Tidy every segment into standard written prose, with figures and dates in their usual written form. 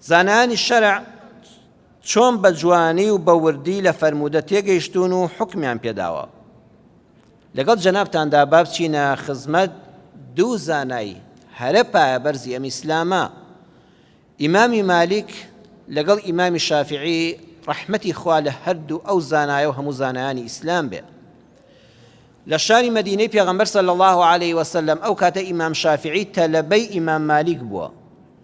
زانایانی شەرع چۆن بە جوانی و بە وردی لە فەرموودە تێگەیشتوون و حوکمیان پێداوە. لەگەڵ جەنابتاندا با بچینە خزمەت دوو زانای هەرە پایەبەرزی ئەم ئیسلامە، ئیمامی مالیک لەگەڵ ئیمامی شافعی ڕەحمەتی خوا لە هەردوو ئەو زانایە و هەموو زانایانی ئیسلام بێ. لە شاری مەدینەی پێغەمبەر صلی الله علیه وسلم ئەو کاتە ئیمام شافعی تەلەبەی ئیمام مالیک بووە.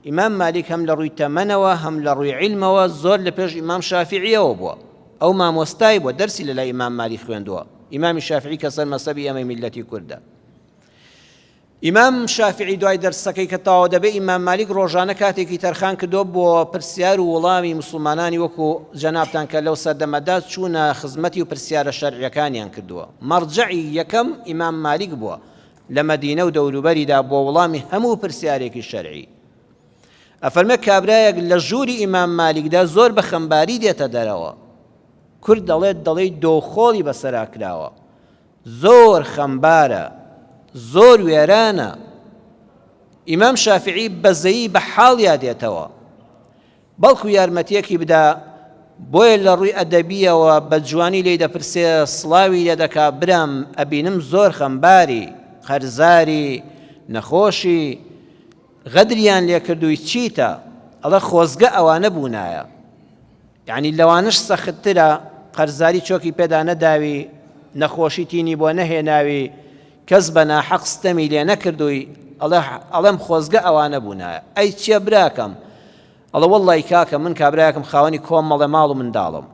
ئیمام مالیک هەم لە ڕووی تەمەنەوە هەم لە ڕووی عیلمەوە زۆر لە پێش ئیمام شافعیەوە بووە. ئەو مامۆستای بووە دەرسی لە لای ئیمام مالیک خوێندووە. ئیمامی شافعی کە سەر مەسەبی ئێمەی میللەتی کوردە. ئیمام شافعی دوای دەرسەکەی کە تەواو دەبێ ئیمام مالیک ڕۆژانە کاتێکی تەرخان کردووە بۆ پرسیار و وڵامی موسڵمانانی وەکو جەنابتان کە لەو سەردەمەدا چوونە خزمەتی و پرسیارە شەرعیەکانیان کردووە مەرجەعی یەکەم ئیمام مالیک بووە لە مەدینە و دەوروبەریدا بۆ وڵامی هەموو پرسیارێکی شەرعی ئەفەرمێ کابرایەک لە ژووری ئیمام مالیکدا زۆر بە خەمباری دێتە دەرەوە کورد دەڵێت دەڵێی دۆخۆڵی بەسەرا کراوە زۆر خەمبارە زۆر وێرانە ئیمام شافعی بەزەیی بە حاڵیا دێتەوە بەڵکو یارمەتیەکی بدا بۆیە لە ڕووی ئەدەبیەوە بە جوانی لێی دەپرسێ سڵاوی لێ دەکا برام ئەبینم زۆر خەمباری قەرزاری نەخۆشی غەدریان لێ کردووی چیتە ئەڵێ خۆزگە ئەوانە بوونایە یانی لەوانەش سەختترە قەرزاری چۆکی پێدا نەداوی نەخۆشی تینی بۆ نەهێناوی کەس بە ناحەق ستەمی لێ نەکردووی ئەڵێ ئەڵێم خۆزگە ئەوانە بوونایە ئەی چیە براکەم ئەڵێ وەڵڵای کاکە من کابرایەکم خاوەنی کۆمەڵێ ماڵ و منداڵم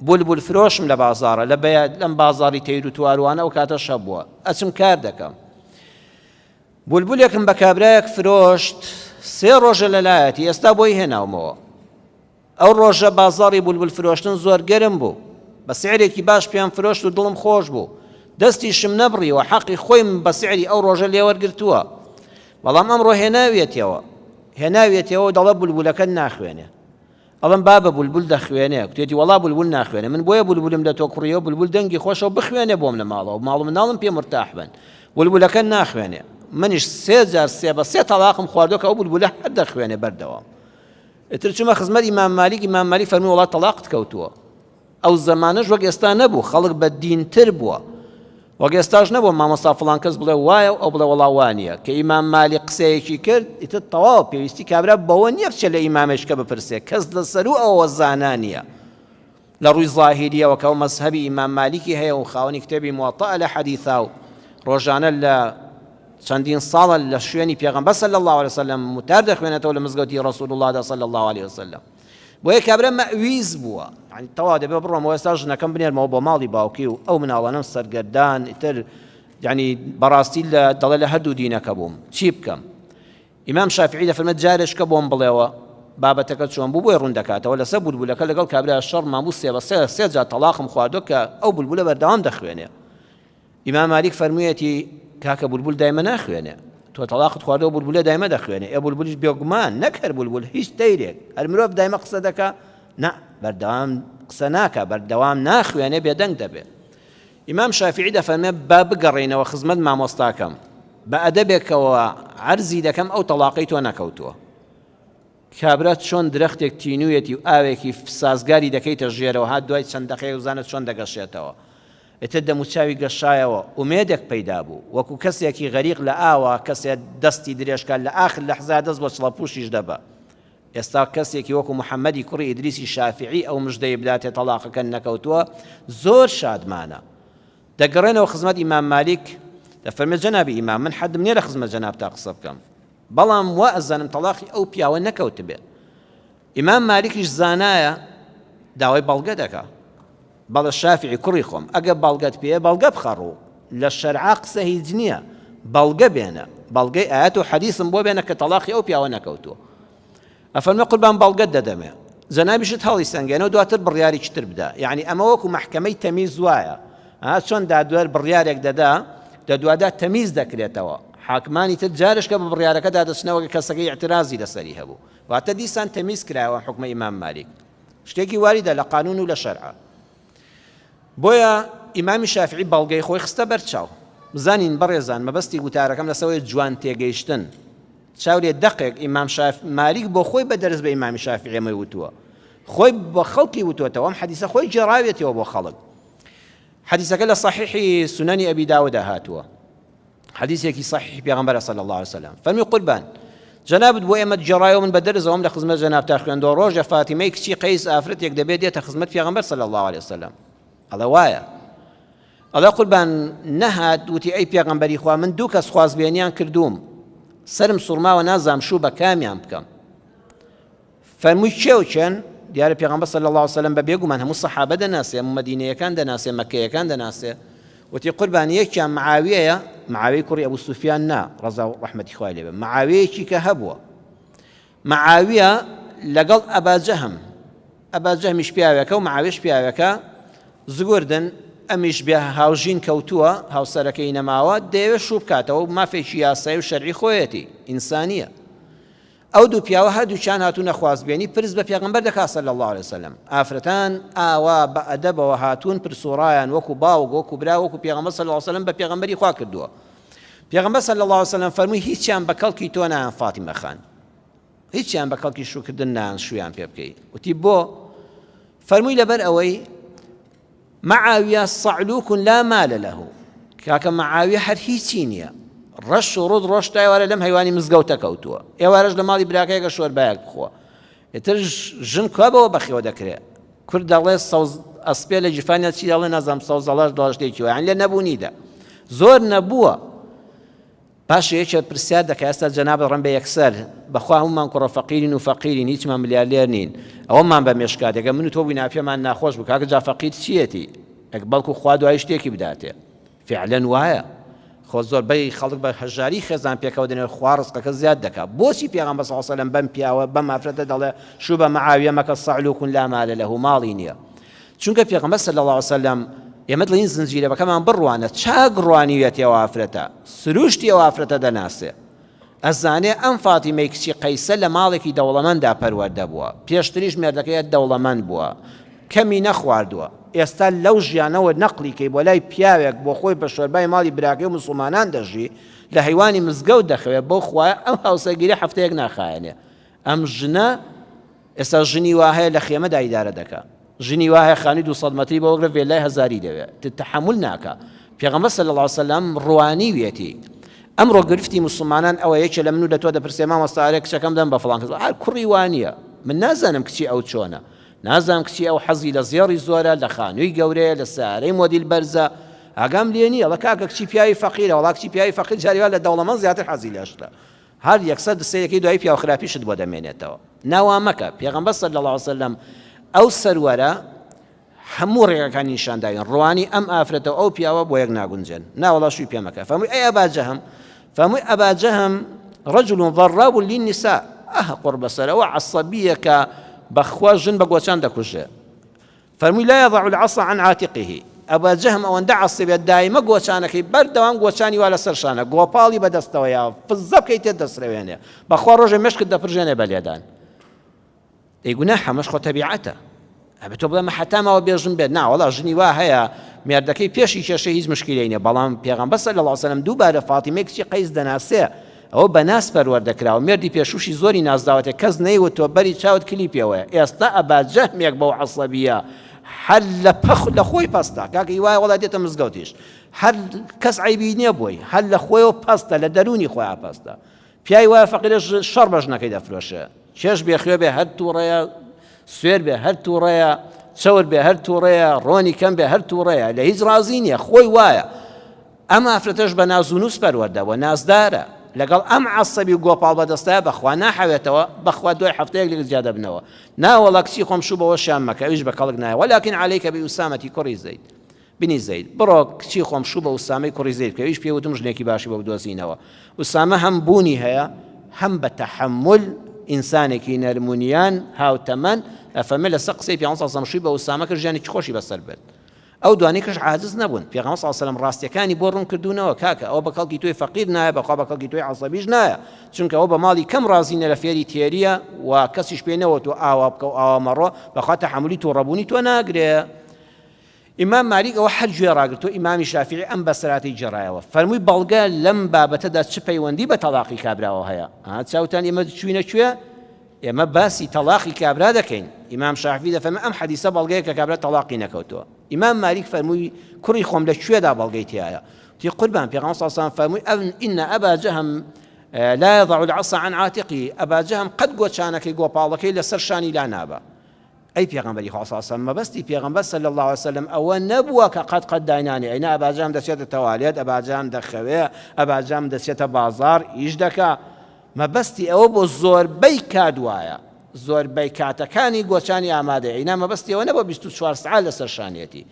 بولبول فرۆشم لە بازاڕە لە بەیە لەم بازاڕی تەیر و تواروانە ئەو کاتەش هەبووە ئەچم کار دەکەم بولبولێکم بە کابرایەک فرۆشت سێ ڕۆژە لەلایەتی ئێستا بۆی هێناومەوە ئەو ڕۆژە بازاڕی بولبول فرۆشتن زۆر گەرم بوو، بە سعرێکی باش پێم فرۆشت و دڵم خۆش بوو، دەستیشم نەبڕیوە، حەقی خۆیم بە سعری ئەو ڕۆژە لێ وەرگرتووە. بەڵام ئەمڕۆ هێناویەتیەوە. هێناویەتیەوە و دەڵێ بولبولەکەت ناخوێنێ. ئەڵێم بابە بولبول دەخوێنێ. کوتێتی وەڵا بولبول ناخوێنێ. من بۆیە بولبولم لە تۆ کڕیەوە بولبول دەنگی خۆشە و بخوێنێ بۆم لە ماڵەوە، ماڵ و مناڵم پێ مورتاح بن. بولبولەکەت ناخوێنێ. منیش سێ جار سێ بە سێ تەڵاقم خواردووە کە ئەو بولبولە هەر دەخوێنێ بەردەوام. ئیتر چوومە خزمەت ئیمام مالیک، ئیمام مالیک فەرمووی وەڵا تەڵاقت کەوتووە. ئەو زەمانەش وەک ئێستا نەبوو، خەڵک بە دینتر بووە. وەک ئێستاش نەبووە مامۆستا فڵان کەس بڵێ وایە و ئەو بڵێ وەڵا وا نییە. کە ئیمام مالیک قسەیەکی کرد، ئیتر تەواو پێویستی کابرا بەوە نییە بچێت لە ئیمامێکە بپرسێ، کەس لە سەروو ئەوەوە زانا نییە. لە ڕووی زاهیریەوە کە ئەو مەزهەبی ئیمام مالیکی هەیە و خاوەنی کتێبی موەتەئە لە حەدیثا و ڕۆژانە لە چەندین ساڵە لە شوێنی پێغەمبەر صلی الله علیه وسلم متار دەخوێنێتەوە لە مزگەوتی رسول الله دا صلی الله علیه وسلم بۆیە کابرا مەویز بووە یعنی تەوا دەبێ بڕۆمەوە ئێستا ژنەکەم بنێرمەوە بۆ ماڵی باوکی و ئەو مناڵانەم سەرگەردان ئیتر یعنی بەڕاستی لە دەڵێ لە هەردوو دینەکە بووم چی بکەم ئیمام شافعی دەفەرمێت جارێشکە بۆم بڵێوە بابەتەکە چۆن بوو بۆی ڕوون دەکاتەوە لەسەر بولبولەکە لەگەڵ کابرا شەڕمان بوو سێ بە سێ سێ جار تەڵاقم خواردووە کە ئەو بولبولە بەردەوام دەخوێنێ ئیمام مالیک فەرموویەتی کاکە بولبول دایمە ناخوێنێ تۆ تەڵاقت خواردەوە بولبولە دایمە دەخوێنێ ئێ بولبولیش بێگومان نەک هەر بولبول هیچ تەیرێک هەر مرۆڤ دایمە قسە دەکا نا بەردەوام قسە ناکا بەردەوام ناخوێنێ بێدەنگ دەبێ ئیمام شافعی دەفەرمێ با بگەڕێینەوە خزمەت مامۆستاکەم بە ئەدەبێکەوە عەرزی دەکەم ئەو تەڵاقەی تۆ نەکەوتووە. کابرا چۆن درەختێک تینوویەتی و ئاوێکی سازگاری دەکەیتە ژێرەوە ها دوای چەند دەقەیەک بزانە چۆن دەگەشێتەوە. ئیتر دەموچاوی گەشایەوە، ئومێدێک پەیدا بوو. وەکو کەسێکی غەریق لە ئاوا کەسێ دەستی درێژ کا لە ئاخر لەحزەیا دەست بۆ چڵەپووشیش دەبا. ئێستا کەسێکی وەکو محەمەدی کوڕی ئیدریسی شافیعی ئەو مژدەی بداتێ تەڵاقەکە نەکەوتووە زۆر شادمانە. دەگەڕێنەوە خزمەت ئیمام مالیک دەفەرمێ جەنابی ئیمام من حەدم نییە لە خزمەت جەنابتا قسە بکەم بەڵام وا ئەزانم تەڵاقی ئەو پیاوە نەکەوتبێ. ئیمام مالیکیش زانایە داوای بەڵگە دەکا. بەڵێ شافعی کوڕی خۆم ئەگەر بەڵگەت پێیە بەڵگە بخە ڕوو لە شەرعا قسە هیچ نییە بەڵگە بێنە بەڵگەی ئاەت و حەدیثم بۆ بێنە کە تەڵاقی ئەو پیاوە نەکەوتووە ئەفەرمێ قوربان بەڵگەت دەدەمێ جەنابیشت هەڵی سەنگێنەوە دواتر بڕیارێکی تر بدە یعنی ئەمە وەکو مەحکەمەی تەمیز وایە چۆن دادوەر بڕیارێک دەدا دەدوادا تەمیز دەکرێتەوە حاکمانی تر جارشکە بە بڕیارەکەدا دەچنەوە کە کەسەکەی اعترازی لەسەری هەبوو واتە دیسان تەمیز کرایەوە حکومە ئیمام مالیک شتێکی واریدە لە قانون و لە شەرعە بۆیە ئیمامی شافعی بەڵگەی خۆی خستە بەرچاو بزانین بەڕێزان مەبەستی وتارەکەم لەسەوەی جوان تێگەیشتن. چاو لێ دەقێک ئیمام شاف مالیک بۆ خۆی بە دەرس بە ئیمامی شافعی ئەمەی وتووە خۆی بە خەڵکی وتووەتەوە ئەم حەدیسە خۆی گێڕاوێتەوە بۆ خەڵک حەدیسەکە لە صحیحی سنەنی ئەبی داودا هاتووە حەدیسێکی صحیح پێغەمبەرە صلی الله علیه وسلم فەرمی قوربان جەنابت بۆ ئێمە گێڕایەوە من بە دەرزەوەم لە خزمەت جەنابتا خوێندەوە ڕۆژە فاتیمەی کچی قەیس ئافرەتێک دەبێت دێتە خزمەت پێغەمبەر صلی الله علیه وسلم ئەڵێ وایە ئەڵێ قوربان نەهات وتی ئەی پێغەمبەری خوا من دوو کەس خوازبێنیان کردووم سرم سوڕماوە نازام شوو بە کامیان بکەم فەرمووی کێ و کێن؟ دیارە پێغەمبەر صلی اللە علیە وسلم بە بێگومان هەموو سەحابە دەناسێ، هەموو مەدینەیەکان دەناسێ، مەککەیەکان دەناسێ. وتی قوربان یەکیان معاویەیە، معاویەی کوڕی ئەبو سوفیان نا، ڕەزا و ڕەحمەتی خوای لێ بێ، معاویەیەکی کە هەبووە. معاویە لەگەڵ ئەبا جەهم، ئەبا جەهمیش پیاوێکە و معاویەش پیاوێکە، زگوردن، ئەمیش بێ هاوژین کەوتووە، هاوسەرەکەی نەماوە، دەیەوێت شوو بکاتەوە، مافێکی یاسایی و شەرعی خۆیەتی، ئینسانییە. ئەو دوو پیاوە هەردووکیان هاتوونە خوازبێنی پرس بە پێغەمبەر دەکات صلی اللە علیە وسلم ئافرەتان ئاوا بە ئەدەبەوە هاتوون پرس و ڕایان وەکو باوک وەکو برا وەکو پێغەمبەر صلی اللە علیە وسلم بە پێغەمبەری خوا کردووە پێغەمبەر صلی اللە علیە وسلم فەرمووی هیچیان بە کەڵکی تۆ نایان فاتیمە خان هیچیان بە کەڵکی شووکردن نایان شوویان پێ بکەی وتی بۆ فەرمووی لەبەر ئەوەی معاویە صعلوک لا مال له کاکە معاویە هەر هیچی نییە ڕەش و ڕوت ڕۆژ تا ئێوارە لەم هەیوانی مزگەوتە کەوتووە ئێوارەش لە ماڵی براکەیەکە شۆربایەک بخۆ ئیتر ژن کوا بەوە بەخێوە دەکرێ کورد دەڵێ سەوز ئەسپێ لە جیفانیا چی دەڵێ نازانم سەوزەڵاش دەڵێ شتێکی وایان لە نەبوونیدا زۆر نەبووە پاشە یەکێ پرسیار دەکا ئێستا جەنابت ڕەنبە یەکسەر بەخوا هەموومان کوڕە فەقیرین و فەقیرین هیچمان ملیارلێر نین ئەوەمان بە مێشکا دێ گەر من و تۆ بووینا پێمان ناخۆش بوو کاکە جا فەقیر چیەتی ئەک بەڵکو خوا دوایی شتێکی بداتێ فعلا وایە خۆ زۆربەی خەڵک بە هەژاری خێزان پێکەوە دەنێت خوا ڕزقەکە زیاد دەکا بۆچی پێغەمبەر صلی الله علیه و سلم بەم پیاوە بەم ئافرەتە دەڵێ شو بە معاویە مەکە صعلوک لا مال له ماڵی نییە چونکە پێغەمبەر صلی اللە علیە وسلم ئێمە دڵین زنجیرەکەمان بڕوانە چاک ڕوانیویەتی ئەو ئافرەتە سروشتی ئەو ئافرەتە دەناسێ ئەزانێ ئەم فاتیمەی کچی قەیسە لە ماڵێکی دەوڵەمەندا پەروەردە بووە پێشتریش مێردەکەی دەوڵەمەند بووە کەمی نەخواردووە ئێستا لەو ژیانەوە نەقلی کەی بۆ لای پیاوێک بۆ خۆی بە شۆربای ماڵی براکەی و مسوڵمانان دەژی لە هەیوانی مزگەوت دەخەوێ بەو خوایە ئەم هاوسەرگیری هەفتەیەک ناخایەنێ ئەم ژنە ئێستا ژنی وا هەیە لە خێمەدا ئیدارە دەکا ژنی وا هەیە خانووی 200 مەتری بۆ وەگرە ڤێلای هەزاری دەوێ تەحەمول ناکا پێغەمبەر صلی الله علیه وسلم ڕوانیویەتی ئەمڕۆ گرفتی موسڵمانان ئەوە یەکێ لە من و لە تۆ دەپرسێ مامۆستا ئەرێ کچەکەم دەم بە فڵان کەس هەر کوڕی وا نییە من نازانم کچی ئەو چۆنە نازانم کچی ئەو حەزی لە زێڕی زۆرە لە خانووی گەورەیە لە سارەی مۆدیل بەرزە ئاگام لێ نییە وەڵا کاکە کچی پیاوی فەقیرە وەڵا کچی پیاوی فەقیر جاری وا لە دەوڵەمەند زیاتر حەزی لە شتە هەر یەکسەر سەیرەکەی دوایی پیاو خراپیشت بۆ دەمێنێتەوە نا وا مەکە پێغەمبەر صلی اللە علیه وسلم ئەو سەروەرە هەموو ڕێگەکانی نیشان داوین ڕوانی ئەم ئافرەتە و ئەو پیاوە بۆ یەک ناگونجێن ناوەڵا شووی پێ مەکە فەرمووی ئەی ئەبا جەهم فەرمووی ئەبا جەهم رجل ضراب للنساء ئەه قڕ بەسەرەوە عەسەبییەکە بەخوا ژن بە گۆچان دەکوژێ فەرمووی لا یضع العصا عن عاتقه ئەبا جەهم ئەوەندە عەسەبیە دایمە گۆچانەکەی بەردەوام گۆچانی وا لەسەر شانە گۆپاڵی بەدەستەوەیە فزە بکەی تێت دەسرەوێنێ بەخوا ڕۆژێ مێشکت دەپرژێنێ بە لێدان دەی گوناحە ئەمەش خۆ تەبیعەتە ئەبێ تۆ بڵێ حتا ماوە بێژم بێت ناوەڵا ژنی وا هەیە مێردەکەی پێشی کێشەی هیچ مشکیلەی نیە بەڵام پێغەمبەر صلی الله علیه وسلم دووبارە فاتیمەی کچی قەیس دەناسێ ئەوە بە ناز پەروەردە کراوە مێردی پێشووشی زۆری نازداوەتێ کەس نەیوتووە بەری چاوت کلی پێوەیە ئێستا ئەبا جەهمێک بەو عەسەبیە هەر لە پەخ لە خۆی پەستە کاکە هیوایە وەڵا دێتە مزگەوتیش هەر کەس عەیبی نییە بۆی هەر لە خۆیەوە پەستە لە دەروونی خۆیان پەستە پیاوی وایە فەقیرە شەڕ بە ژنەکەی دەفرۆشێ چێش بێ خوێ بێ هەر تووڕەیە سوێر بێ هەر تووڕەیە چەور بێ هەر تووڕەیە ڕۆنی کەم بێ هەر تووڕەیە لە هیچ ڕازی نییە خۆی وایە ئەم ئافرەتەش بە نازونوس پەروەردە بووە نازدارە لەگەڵ ئەم عەسەبی و گۆپاڵ بەدەستایە بەخوا ناحەوێتەوە بەخوا دوای هەفتەیەک لێک جیا دەبنەوە ناوەڵا کچی خۆم شوو بەوەشیان مەکە ئەویش بە کەڵک نایە وەلاکن عەلەیکە بئوسامەتی کوڕی زەید بنی زەید بڕۆ کچی خۆم شوو بە ئوسامەی کوڕی زەید بکە ئەویش پێی وتم ژنێکی باشی بۆ بدۆزینەوە ئوسامە هەم بوونی هەیە هەم بە تەحەمول ئینسانێکی نەرمونیان هاوتەمەن ئەفەرمێ لەسەر قسەی پێغەمبەر صلی اللە علیه و سلم شووی بە ئوسامە کرد ژیانێکی خۆشی بەسەر برد ئەو دوانەی کەش عاجز نەبوون پێغەمبەر صلی اللە علیه و سلم ڕاستیەکانی بۆ ڕوون کردوونەوە کاکە ئەوە بە کەڵکی تۆی فەقیر نایە بەخوا بە کەڵکی تۆی عەسەبیش نایە چونکە ئەوە بە ماڵی کەم ڕازی نیە لە فێری تێریە و کەسیش پێی نەوەتوە ئاوا بکە و ئاوا مەڕۆ بەخوا تەحەمولی توڕەبوونی تۆ ناگرێ. ئیمام مالیک ئەوە هەر گوێ ڕاگرتووە، ئیمامی شافیعی ئەم بەسەرهاتەی گێڕایەوە، فەرمووی بەڵگە لەم بابەتەدا چ پەیوەندی بە تەڵاقی کابراوە هەیە؟ ها چاوتان ئێمە چووینە کوێ؟ ئێمە باسی تەڵاقی کابرا دەکەین. ئیمام شافعی دەفەرمێ ئەم حەدیسە بەڵگەیە کە کابرا تەڵاقی نەکەوتووە. ئیمام مالیک فەرمووی کوڕی خۆم لە کوێدا بەڵگەی تیایە؟ وتی قوربان پێغەمبەر صلی الله علیه و سلم فەرمووی إن أبا جهم لا يضع العصا عن عاتقه أبا جهم قەت گۆچانەکەی گۆپاڵەکەی لەسەر شانی لا نابا. ئەی پێغەمبەری خوا صلی اللە علیە وسلم مەبەستی پێغەمبەر صلی اللە علیە وسلم ئەوە نەبووە کە قەت قەت داینانێ ئەینا ئەباجام دەچێتە تەوالێت ئەباجام دەخەوێ ئەباجام دەچێتە بازاڕ ئیش دەکا مەبەستی ئەوە بۆ زۆربەی کات وایە زۆربەی کاتەکانی گۆچانی ئامادەیە ئینا مەبەستی ئەوە نەبووە 24 سەعات لەسەر شانیەتی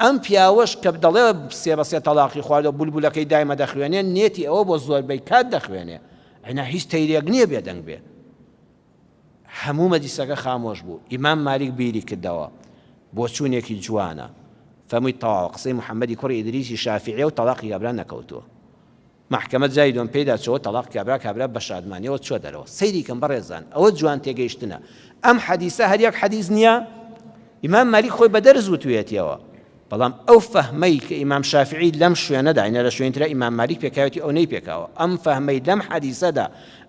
ئەم پیاوەش کە دەڵێ سێ بە سێ تەڵاقی خواردوە بولبولەکەی دایمە دەخوێنێ نێتی ئەوە بۆ زۆربەی کات دەخوێنێ ئەینا هیچ تەیرێک نییە بێدەنگ بێ هەموو مەجلیسەکە خامۆش بوو، ئیمام مالیک بیری کردەوە، بۆچوونێکی جوانە، فەرمووی تەواوە قسەی محەممەدی کوڕی ئیدریسی شافیعیە و تەڵاقی کابرا نەکەوتووە. مەحکەمە جاری دووەم پێیدا چۆوە تەڵاق کابرا، کابرا بە شادمانیەوە چووە دەرەوە. سەیری کەن بەڕێزان، ئەوە جوان تێگەیشتنە. ئەم حەدیسە هەر یەک حەدیس نییە؟ ئیمام مالیک خۆی بە دەرس وتوویەتیەوە. بەڵام ئەو فەهمەی کە ئیمام شافعی لەم شوێنەدا، ئینا لە شوێنی ترا ئیمام مالیک پێکاوێتی ئەو نەیپێکاوە، ئەم فەهمەی لەم حەدیسەدا،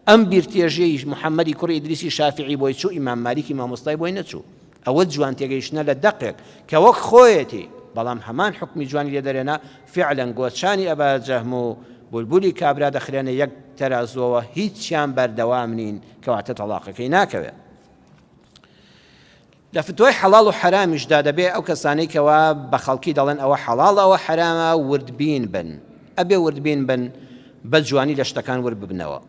ئەم بیرتێژیەی محەممەدی کوڕی ئیدریسی شافعی بۆی چوو، ئیمام مالیکی مامۆستای بۆی نەچوو. ئەوە جوان تێگەیشتنە لە دەقێک کە وەک خۆیەتی، بەڵام هەمان حوکمی جوانی لێ دەرێنا، فیعلەن گۆچانی ئەبا جەهم و بولبولی کابرا دەخرێنە یەک تەرازووەوە، هیچیان بەردەوام نین، کەواتە تەڵاقەکەی ناکەوێ. لە فتوای حەڵاڵ و حەرامیشدا دەبێ ئەو کەسانەی کەوا بە خەڵکی دەڵێن ئەوە حەڵاڵە ئەوە حەرامە وردبین بن ئەبێ وردبین بن بە جوانی لە شتەکان ورد ببنەوە.